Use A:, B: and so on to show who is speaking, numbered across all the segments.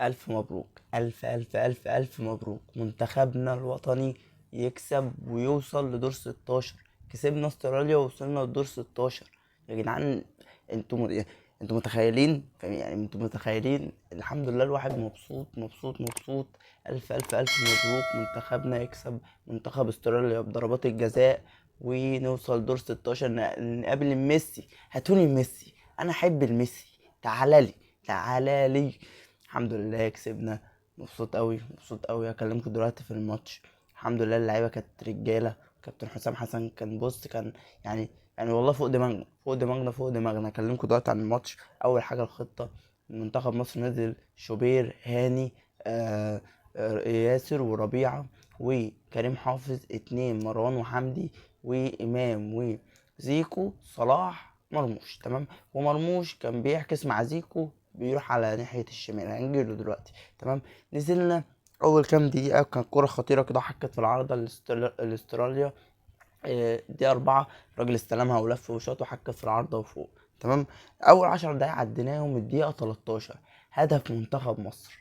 A: ألف مبروك، ألف ألف ألف ألف مبروك. منتخبنا الوطني يكسب ويوصل لدور 16. كسبنا استراليا ووصلنا لدور 16. يا جدعان انتوا متخيلين؟ يعني انتوا متخيلين؟ الحمد لله الواحد مبسوط مبسوط مبسوط. ألف ألف ألف مبروك، منتخبنا يكسب منتخب استراليا بضربات الجزاء ونوصل دور 16. نقابل ميسي. هاتولي ميسي، انا احب الميسي، تعالى لي تعالى لي. الحمد لله كسبنا، مبسوط قوي مبسوط قوي. هكلمكم دلوقتي في الماتش. الحمد لله اللعيبة كانت رجاله. كابتن حسام حسن كان بص، كان يعني والله فوق دماغنا فوق دماغنا فوق دماغنا. هكلمكم دلوقتي عن الماتش. اول حاجة الخطة، منتخب مصر نزل شوبير، هاني، ياسر وربيعة وكريم حافظ، 2 مروان وحمدي وامام وزيكو، صلاح، مرموش. تمام. ومرموش كان بيعكس مع زيكو، بيروح على ناحية الشمال، هنجيله دلوقتي. تمام. نزلنا اول كام دقيقة كان كرة خطيرة كده، حكت في العارضة الاستراليا. دي 4، الراجل استلمها ولف وشاط وحكت في العارضة وفوق. تمام. اول 10 دقايق عديناهم. الدقيقة 13 هدف منتخب مصر.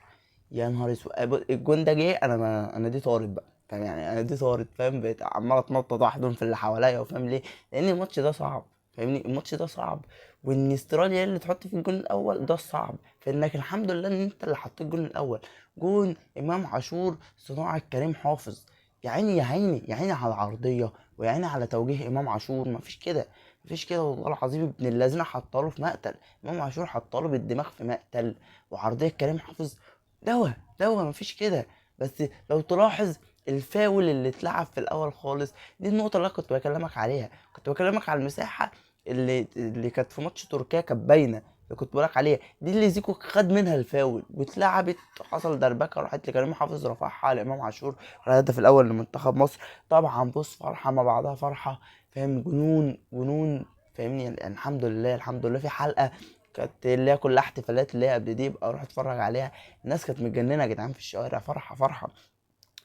A: يا نهار اسود، الجون ده جه، انا ما انا دي طارت بقى، فاهم يعني؟ انا دي طارت، فاهم؟ بقيت عمال اتنطط واحدهم في اللي حواليا، وفاهم ليه؟ لان الماتش ده صعب، فاهمني؟ الماتش ده صعب، وان استراليا اللي تحط في الجون الاول ده صعب، فانك الحمد لله ان انت اللي حطيت الجون الاول. جون امام عاشور، صناعة كريم حافظ. يا عيني يا عيني يا عيني على العرضية، ويا عيني على توجيه امام عاشور. مفيش كده، مفيش كده والله العظيم. ابن الذين حطاله في مقتل، امام عاشور حطاله بالدماغ في مقتل، وعرضيه كريم حافظ دوا دوا، مفيش كده. بس لو تلاحظ الفاول اللي اتلعب في الاول خالص، دي النقطة اللي انا كنت بكلمك عليها. كنت بكلمك على المساحة اللي كانت في ماتش تركيا، كانت باينة، اللي كنت بقولك عليها دي، اللي زيكو خد منها الفاول واتلعبت، حصل دربكه، راحت لكريم حافظ، رفعها لامام عاشور، الهدف الاول لمنتخب مصر. طبعا بص، فرحه ما بعدها فرحه، فاهم؟ جنون جنون، فاهمني؟ الحمد لله الحمد لله. في حلقة كانت اللي هي كلها احتفالات اللي هي قبل دي، يبقى اروح اتفرج عليها. الناس كانت متجننه يا جدعان في الشوارع، فرحه فرحه.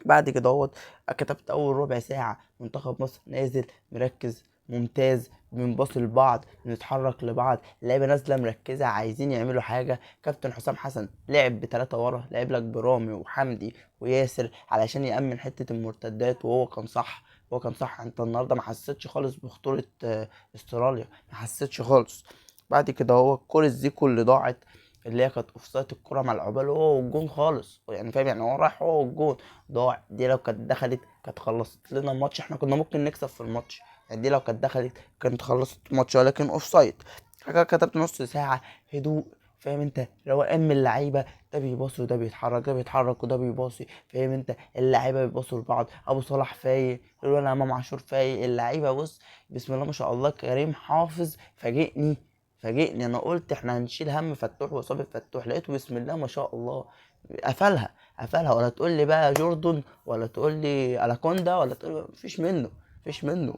A: بعد كده اهوت كتبت اول ربع ساعة منتخب مصر نازل مركز ممتاز، بنباصي لبعض، بنتحرك لبعض، اللعيبة نازله مركزه، عايزين يعملوا حاجة. كابتن حسام حسن لعب ب3 ورا، لعب لك برامي وحمدي وياسر علشان يامن حتة المرتدات، وهو كان صح، هو كان صح. انت النهارده ما حسيتش خالص بخطورة، استراليا، ما حسيتش خالص. بعد كده هو كرة زيكو اللي ضاعت، اللي هي كانت اوفسايد، الكرة ملعوبه له هو والجون خالص، يعني فاهم؟ يعني هو رايح هو والجون ضاع. دي لو كانت دخلت كانت خلصت لنا الماتش، احنا كنا ممكن نكسب في الماتش، يعني دي لو كانت دخلت كانت خلصت الماتش، ولكن اوفسايد. حاجة كتبت نص ساعة هدوء، فاهم انت؟ روقان من اللعيبة، ده بيباصي وده بيتحرك، ده بيتحرك وده بيباصي، فاهم انت؟ اللعيبة بيباصوا لبعض، ابو صلاح فايق، الولد امام عاشور فايق، اللعيبة بص بسم الله ما شاء الله. كريم حافظ فاجئني فاجئني، انا قلت احنا هنشيل هم فتوح واصابه فتوح، لقيته بسم الله ما شاء الله قفلها قفلها. ولا تقول لي بقى جوردن، ولا تقول لي الاكوندا، ولا تقول لي مفيش منه، مفيش منه.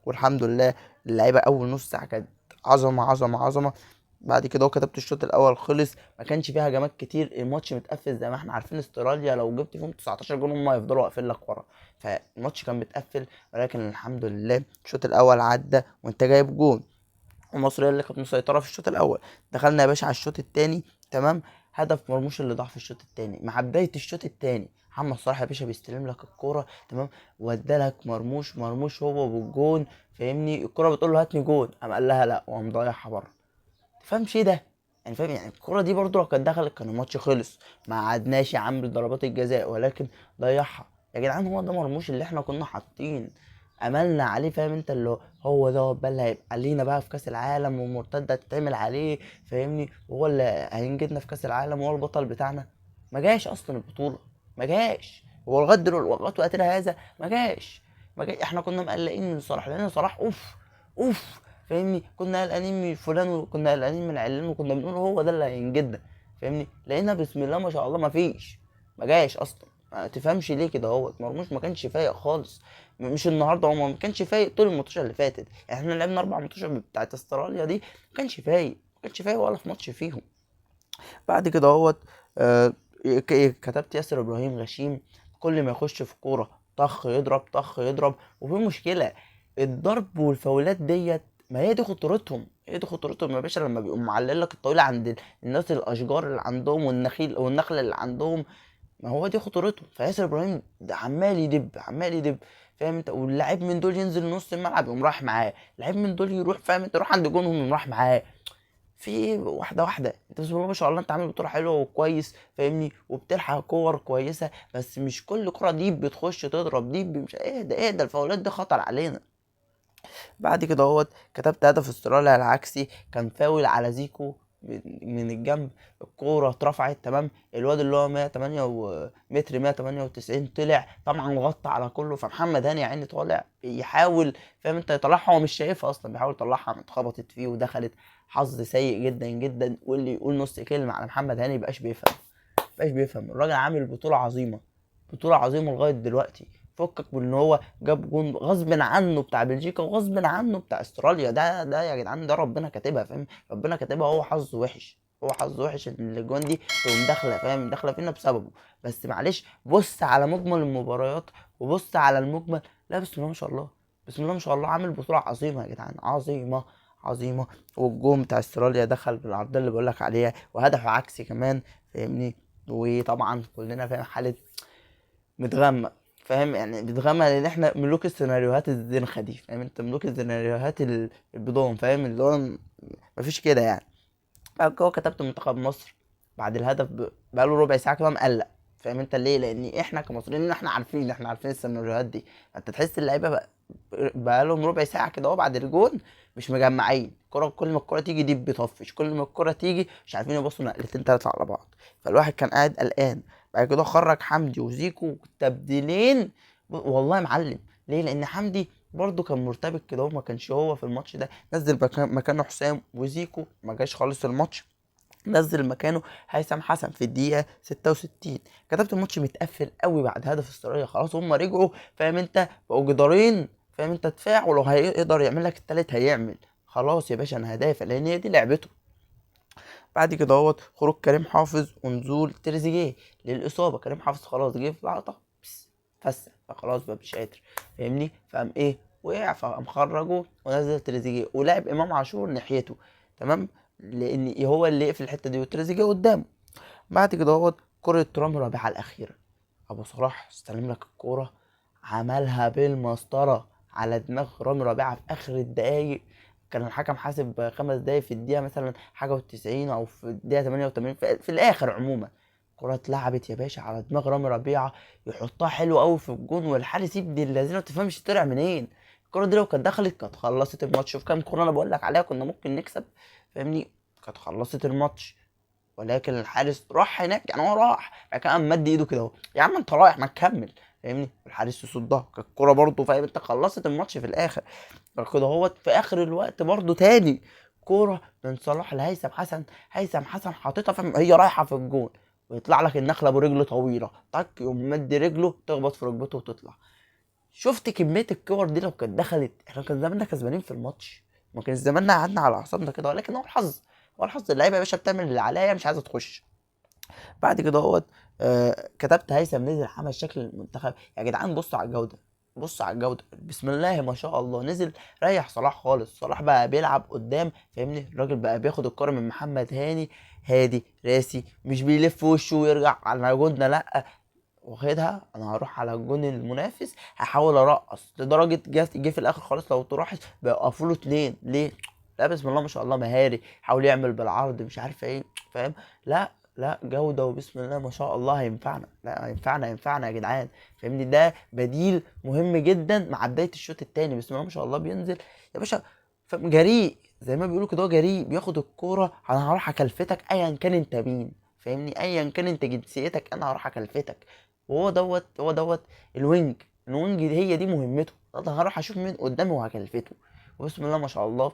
A: والحمد لله اللعيبة اول نص ساعة كانت عظمه عظمه عظمه. بعد كده هو كتبت الشوط الاول خلص، ما كانش فيها هجمات كتير، الماتش متقفل زي ما احنا عارفين. استراليا لو جبت فيهم 19 جون هم هيفضلوا واقفين لك ورا، فالماتش كان متقفل، ولكن الحمد لله الشوط الاول عدى وانت جايب جون، ومصر هي اللي كانت مسيطرة في الشوط الاول. دخلنا يا باشا على الشوط الثاني. تمام. هدف مرموش اللي ضاع في الشوط الثاني مع بداية الشوط الثاني، محمد صلاح يا باشا بيستلم لك الكورة، تمام، وادالك مرموش، مرموش هو والجون، فاهمني؟ الكورة بتقول له هاتني جون، قام قال لها لا، وقام ضايعها بره. تفهمش ايه ده؟ يعني فاهم؟ يعني الكورة دي برضو لو كانت دخلت كان الماتش خلص، ما عدناش يا عم ضربات الجزاء، ولكن ضيعها. يا جدعان هو ده مرموش اللي احنا كنا حاطين املنا عليه، فاهم انت؟ اللي هو ده بقى اللي هيبقى لينا بقى في كاس العالم، ومرتده تتعمل عليه، فاهمني؟ وهو اللي هينجدنا في كاس العالم، وهو البطل بتاعنا. ما جاش اصلا البطولة، ما جاش هو لغاية دلوقتي، لغاية وقتنا هذا ما جاش، ما جاش. احنا كنا مقلقين من صلاح، لان صلاح اوف اوف، فاهمني؟ كنا قلقانين من فلان، وكنا قلقانين من علان، وكنا بنقول هو ده اللي هينجدنا، فاهمني؟ لقينا بسم الله ما شاء الله ما فيش، ما جاش اصلا. ما تفهمش ليه كده اهوت. مرموش ما كانش فايق خالص، مش النهارده، هو ما كانش فايق طول الماتشات اللي فاتت. يعني احنا لعبنا 4 ماتشات بتاعت استراليا دي، ما كانش فايق، ما كانش فايق ولا في ماتش فيهم. بعد كده اهوت، كتبت ياسر ابراهيم غشيم، كل ما يخش في كورة طخ يضرب طخ يضرب، وفي مشكلة الضرب والفاولات ديت ما هي دي خطورتهم، هي دي خطورتهم يا باشا، لما بيقوم معلق لك الطويلة عند الناس، الاشجار اللي عندهم والنخيل والنخل اللي عندهم، ما هو دي خطورتهم. فياسر ابراهيم ده عمال يدب عمال يدب، فاهم انت؟ واللاعب من دول ينزل نص الملعب يقوم رايح معاه، لعيب من دول يروح، فاهم انت، يروح عند جونهم يقوم رايح معاه. في ايه؟ واحدة واحدة، انت بسم الله ما شاء الله انت عامل بطوله حلوة وكويس، فاهمني، وبتلحق كور كويسة، بس مش كل كره دي بتخش تضرب دي مش اهدى اهدى، الفاولات دي خطر علينا. بعد كده اهوت كتبت هدف استراليا العكسي، كان فاول على زيكو من الجنب، الكورة اترفعت، تمام، الواد اللي هو 108 متر 198 طلع طبعا غطى على كله، فمحمد هاني يا عيني طالع يحاول، فاهم انت، يطلعها هو مش شايفها اصلا، بيحاول يطلعها، اتخبطت فيه ودخلت. حظ سيء جدا جدا، واللي يقول نص كلمة على محمد هاني مبقاش بيفهم، مبقاش بيفهم. الراجل عامل بطوله عظيمة، بطوله عظيمة لغاية دلوقتي، فكك من ان هو جاب جون غصب عنه بتاع بلجيكا وغصب عنه بتاع استراليا، ده يا جدعان ده ربنا كاتبها، فاهم، ربنا كاتبها، هو حظه وحش، هو حظه وحش ان الاجوان دي تقوم داخله، فاهم، داخله فينا بسببه. بس معلش بص على مجمل المباريات وبص على المجمل، لا بسم الله ما شاء الله، بسم الله ما شاء الله، عامل بطوله عظيمة يا جدعان، عظيمة عظيمة. والجون بتاع استراليا دخل بالعرضيه اللي بقول لك عليها، وهدف عكسي كمان، فاهمني. وطبعا كلنا فاهم حاله متغمق، فاهم يعني بيتغمق، لان احنا ملوك السيناريوهات الزنخه دي، فاهم انت، ملوك السيناريوهات البيضان، فاهم، اللي هو مفيش كده يعني. بعد كده كتبت منتخب مصر بعد الهدف بقاله ربع ساعة كده مقلق، فاهم انت ليه؟ لان احنا كمصريين احنا عارفين، احنا عارفين السيناريوهات دي. انت تحس اللعيبة بقالهم ربع ساعة كده اهو بعد الجون مش مجمعين كرة، كل ما الكرة تيجي دي بتطفش، كل ما الكرة تيجي مش عارفين يبصوا نقلتين تلاتة على بعض، فالواحد كان قاعد قلقان. بعد كده خرج حمدي وزيكو تبديلين، والله معلم. ليه؟ لان حمدي برضو كان مرتبك كده وما كانش هو في الماتش ده، نزل مكانه حسام، وزيكو ما جاش خالص الماتش، نزل مكانه هيثم حسن في الدقيقة 66. كتبت الماتش متقفل قوي بعد هدف استراليا، خلاص هم رجعوا، فاهم انت، بقوا جدارين، فاهم انت، دفاع، ولو هيقدر يعمل لك التالت هيعمل، خلاص يا باشا انا هدافع لان هي دي لعبته. بعد كده اهوت خروج كريم حافظ ونزول تريزيجيه للاصابة، كريم حافظ خلاص جه في لقطة فس، فخلاص بقى مش قادر، فاهمني، فقام ايه وقع، فقام خرجه ونزل تريزيجيه ولعب امام عاشور ناحيته، تمام، لان هو اللي يقفل الحتة دي وتريزيجيه قدامه. بعد كده اهوت كره رامي ربيعة الاخيرة، ابو صلاح استلم لك الكورة عملها بالمسطره على دماغ رامي ربيعة في اخر الدقايق، كان الحكم حاسب 5 دقايق في الدقيقة مثلا حاجة وتسعين او في الدقيقة 88، في الاخر عموما الكره اتلعبت يا باشا على دماغ رامي ربيعة، يحطها حلو قوي في الجون، والحارس ابن اللذينه ما تفهمش طلع منين الكره دي، لو كانت دخلت كانت خلصت الماتش. شوف كام كره انا بقول لك عليها كنا ممكن نكسب، فاهمني، كانت خلصت الماتش، ولكن الحارس راح هناك، يعني هو راح بعد كده قام مد ايده كده اهو، يا عم انت رايح ما تكمل، فاهمني، والحارس يصدها، كانت الكورة برضه، فاهم انت، خلصت الماتش في الاخر. بعد كده اهوت في اخر الوقت برضه تاني كورة من صلاح لهيثم حسن، هيثم حسن حاططها، فاهم، هي رايحة في الجون، ويطلع لك النخلة ابو رجل طويلة، طك، يقوم مد رجله تخبط في ركبته وتطلع. شفت كمية الكور دي لو كانت دخلت احنا كان زماننا كسبانين في الماتش، ما كان زماننا قعدنا على اعصابنا كده، ولكن هو الحظ، هو الحظ، اللعيبة يا باشا بتعمل اللي عليها مش عايزه تخش. بعد كده اهوت كتبت هيثم نزل عمل شكل المنتخب يا جدعان، بصوا على الجودة، بصوا على الجودة، بسم الله ما شاء الله، نزل ريح صلاح خالص، صلاح بقى بيلعب قدام، فاهمني، الراجل بقى بياخد الكرة من محمد هاني، هادي راسي، مش بيلف وشه ويرجع على جودنا، لا واخدها انا هروح على الجون المنافس هحاول ارقص، لدرجة جه في الاخر خالص لو تروح بيوقفوا له 2، ليه؟ لا بسم الله ما شاء الله مهاري، حاول يعمل بالعرض مش عارف ايه، فاهم، لا لا جودة وبسم الله ما شاء الله، هينفعنا، لا هينفعنا، هينفعنا يا جدعان، فاهمني، ده بديل مهم جدا مع بداية الشوط التاني، بسم الله ما شاء الله بينزل يا باشا، فاهم، جريء زي ما بيقولوا كده، هو جريء بياخد الكورة، انا هروح اكلفتك ايا كان انت مين، فاهمني، ايا كان انت جنسيتك انا هروح اكلفتك، وهو دوت، هو دوت ال wing، ال wing هي دي مهمته، انا هروح اشوف مين قدامي وهكلفته، وبسم الله ما شاء الله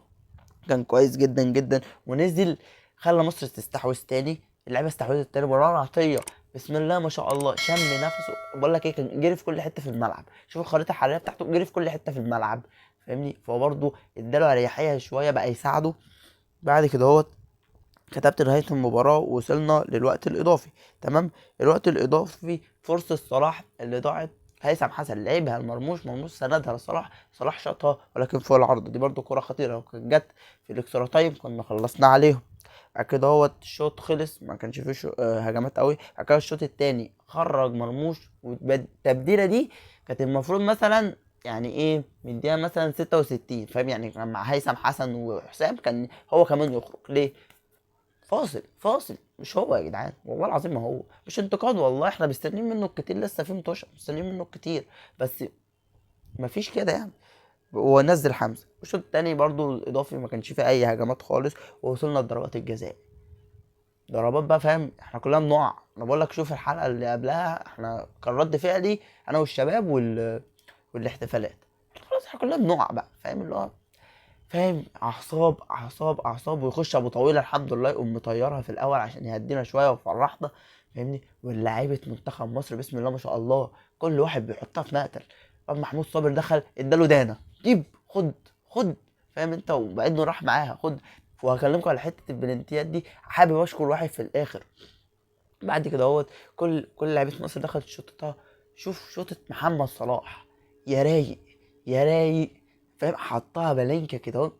A: كان كويس جدا جدا، ونزل خلى مصر تستحوذ تاني، اللعيبة استحوذت تاني، مروان عطية بسم الله ما شاء الله شم نفسه، بقول لك ايه، كان جري في كل حتة في الملعب، شوف الخريطة الحرارية بتاعته جري في كل حتة في الملعب، فاهمني، فهو برده اداله اريحية شوية بقى يساعده. بعد كده اهوت كتبت نهاية المباراة ووصلنا للوقت الاضافي، تمام. الوقت الاضافي فرصة صلاح اللي ضاعت هيثم حسن لعبها لمرموش، مرموش سندها لصلاح، صلاح شاطها ولكن فوق العرض. دي برضو كرة خطيرة، لو كانت جت في ال extra time كنا خلصنا عليهم. بعد كده هو الشوط خلص، ما كانش فيه هجمات قوي. بعد كده الشوط التاني خرج مرموش، والتبديله دي كانت المفروض مثلا يعني ايه مديها مثلا 66، فاهم يعني؟ كان مع هيثم حسن وحسام كان هو كمان يخرج ليه؟ فاصل فاصل، مش هو يا جدعان والله العظيم ما هو، مش انتقاد والله، احنا مستنيين منه الكتير، لسه في متوشه مستنيين منه الكتير، بس مفيش كده يعني. ونزل حمزة. والشوط التاني برضو الاضافي ما كانش فيه اي هجمات خالص، ووصلنا لضربات الجزاء. ضربات بقى فاهم، احنا كلنا بنقع. انا بقول لك شوف الحلقة اللي قبلها، احنا كان رد فعلي انا والشباب والاحتفالات، خلاص احنا كلنا بنقع بقى فاهم، اللي هو فاهم اعصاب اعصاب اعصاب. ويخش ابو طويلة الحمد لله يقوم مطيرها في الاول عشان يهدينا شوية ويفرحنا فاهمني. واللاعيبه منتخب مصر بسم الله ما شاء الله كل واحد بيحطها في مقتل. طب محمود صابر دخل اداله دانا، جيب خد خد فاهم انت، وبعدين راح معاها خد. وهكلمكم على حتة البلنتيات دي، حابب اشكر واحد في الاخر. بعد كده اهوت كل لعيبة مصر دخلت شوطتها. شوف شوطه محمد صلاح، يا رايق يا رايق فاهم، حطها بلنكه كده اهو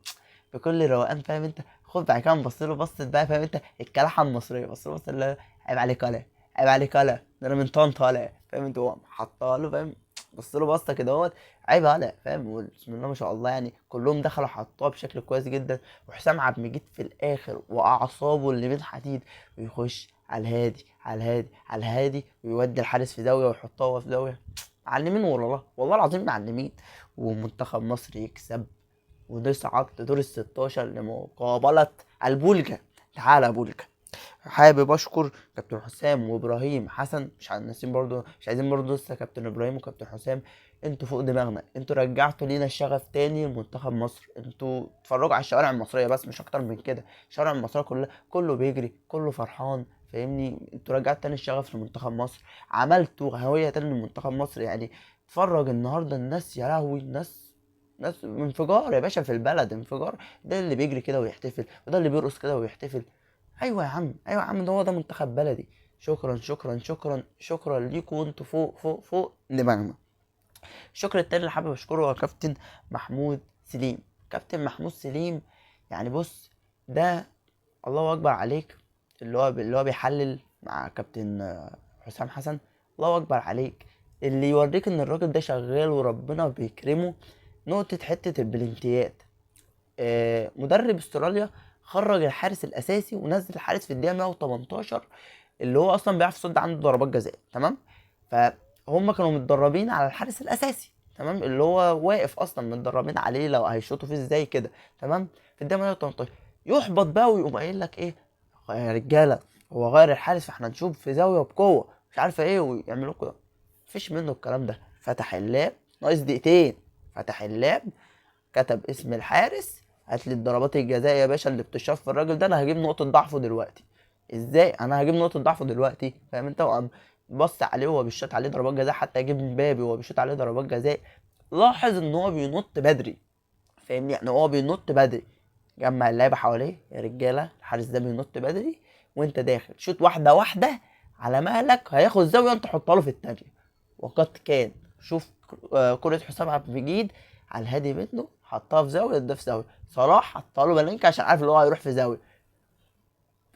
A: بكل روقان فاهم انت. خد بعد كده بص له بصت بقى فاهم انت، الكلاحه المصرية، بص له بص له، عيب عليك ولا عيب عليك ولا، ده انا من طنطا ولا فاهم انت، هو حطها له فاهم، بص له بصة كده اهوت عيب ولا فاهم. بسم الله ما شاء الله يعني كلهم دخلوا حطوها بشكل كويس جدا. وحسام عبد المجيد في الاخر واعصابه اللي من حديد، ويخش على الهادي على الهادي على الهادي، ويودي الحارس في زاوية ويحطها هو في زاوية. معلمين والله، والله العظيم معلمين. ومنتخب مصر يكسب ونصعد لدور ال16 لمقابلة البولجا. تعالى يا بولجا. حابب اشكر كابتن حسام وابراهيم حسن، مش ناسيين برضو، مش عايزين برضو لسه كابتن ابراهيم وكابتن حسام، انتوا فوق دماغنا، انتوا رجعتوا لينا الشغف تاني لمنتخب مصر. انتوا اتفرجوا على الشوارع المصرية بس، مش اكتر من كده، الشوارع المصرية كلها كله بيجري كله فرحان فاهمني. انتوا رجعتوا تاني الشغف لمنتخب مصر، عملتوا هوية تاني لمنتخب مصر. يعني اتفرج النهارده الناس، يا لهوي الناس، ناس انفجار يا باشا في البلد، انفجار. ده اللي بيجري كده ويحتفل، وده اللي بيرقص كده ويحتفل. ايوه يا عم، ايوه يا عم، ده هو ده منتخب بلدي. شكرا شكرا شكرا شكرا ليكم، وانتوا فوق فوق فوق دماغنا. الشكر التاني اللي حابب اشكره هو كابتن محمود سليم. كابتن محمود سليم يعني بص، ده الله اكبر عليك، اللي هو بيحلل مع كابتن حسام حسن، الله اكبر عليك. اللي يوريك ان الراجل ده شغال وربنا بيكرمه. نقطة حتة البلنتيات، مدرب استراليا خرج الحارس الاساسي ونزل الحارس في الدقيقة 118 اللي هو اصلا بيعرف يصد عنده ضربات جزاء، تمام. فهم كانوا متدربين على الحارس الاساسي، تمام، اللي هو واقف اصلا متدربين عليه لو هيشوطوا فيه ازاي كده، تمام. في الدقيقة 118 يحبط بقى ويقوم قايل لك ايه يا رجاله، هو غير الحارس فاحنا نشوف في زاوية بقوة مش عارفه ايه ويعملوا كده. مفيش منه الكلام ده. فتح ال lap ناقص دقيقتين، فتح ال lap كتب اسم الحارس، هات لي الضربات الجزاء يا باشا اللي بتشاف في الراجل ده، انا هجيب نقطة ضعفه دلوقتي. ازاي انا هجيب نقطة ضعفه دلوقتي فاهم انت؟ وقام بص عليه وهو بيشوط عليه ضربات جزاء، حتى يجيب مبابي وهو بيشوط عليه ضربات جزاء. لاحظ ان هو بينط بدري فاهمني، يعني هو بينط بدري، جمع اللعيبة حواليه يا رجاله الحارس ده بينط بدري، وانت داخل شوط واحدة واحدة على مهلك، هياخد زاوية انت حطها له في الثانية. وقد كان. شوف كره حسام عبد المجيد على الهادي منه، حطها في زاوية، ده في زاوية، صلاح حطها له بلنكه عشان عارف اللي هو هيروح في زاوية.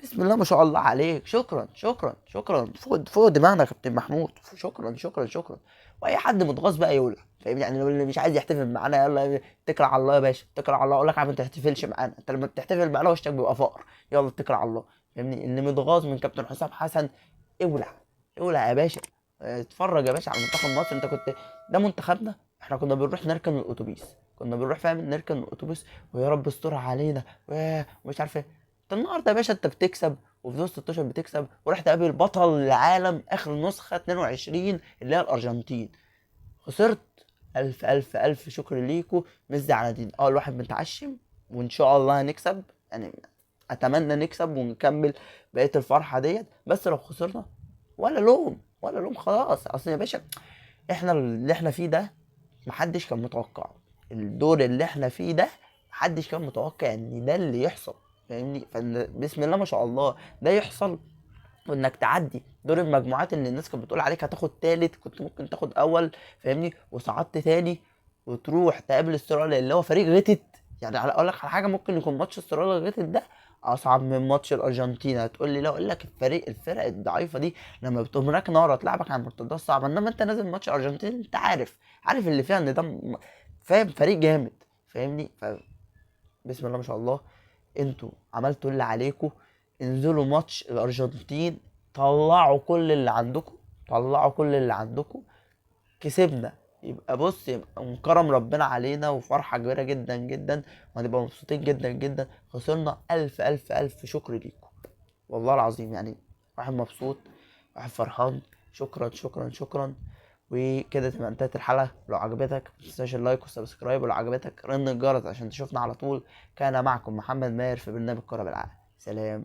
A: بسم الله ما شاء الله عليك، شكرا شكرا شكرا، فوق فوق دماغنا يا كابتن محمود، شكرا شكرا شكرا. واي حد متغاظ بقى يولع فاهمني، يعني لو اللي مش عايز يحتفل معانا يلا اتكل على الله يا باشا، اتكل على الله. اقول لك عم ما تحتفلش معانا، انت لما بتحتفل معانا وشك بيبقى فقر، يلا اتكل على الله فاهمني. اللي متغاظ من كابتن حسام حسن اولع اولع يا باشا، اتفرج يا باشا على منتخب مصر. انت كنت ده منتخبنا، احنا كنا بنروح نركن الاتوبيس، كنا بنروح فاهم نركن الاتوبيس ويا رب استرها علينا ومش عارف ايه. انت النهارده يا باشا انت بتكسب، وفي دور 16 بتكسب، ورحت تقابل بطل العالم اخر نسخه 22 اللي هي الارجنتين، خسرت. الف الف الف شكر ليكو، مش زعلانين، الواحد متعشم وان شاء الله هنكسب، يعني اتمنى نكسب ونكمل بقية الفرحة ديت. بس لو خسرنا ولا لوم ولا لوم خلاص، اصل يا باشا احنا اللي احنا فيه ده محدش كان متوقعه، الدور اللي احنا فيه ده محدش كان متوقع ان ده اللي يحصل فاهمني. فبسم الله ما شاء الله ده يحصل، وانك تعدي دور المجموعات اللي الناس كانت بتقول عليك هتاخد تالت، كنت ممكن تاخد اول، فاهمني؟ وصعدت تاني وتروح تقابل استراليا اللي هو فريق غتت. يعني على اقول لك على حاجة، ممكن يكون ماتش استراليا غتت ده اصعب من ماتش الارجنتين. هتقول لي لا، اقول لك الفرق الضعيفة دي لما بتقوم راكنه ورا تلعبك على المرتدات صعبة، انما انت نازل ماتش الارجنتين انت عارف اللي فيها ان ده فاهم، فريق جامد، فاهمني؟ بسم الله ما شاء الله، انتوا عملتوا اللي عليكم. انزلوا ماتش الارجنتين، طلعوا كل اللي عندكم، طلعوا كل اللي عندكم. كسبنا يبقى بص، يبقى من كرم ربنا علينا وفرحة كبيرة جدا جدا، وهنبقى مبسوطين جدا جدا. خسرنا ألف ألف ألف شكر ليكم والله العظيم، واحد مبسوط، واحد فرحان. شكرا شكرا شكرا. وكده تبقى انتهت الحلقة. لو عجبتك ما تنساش ال like وال subscribe، ولو عجبتك رن الجرس عشان تشوفنا على طول. كان معكم محمد ماهر في برنامج كرة بالعقل. سلام.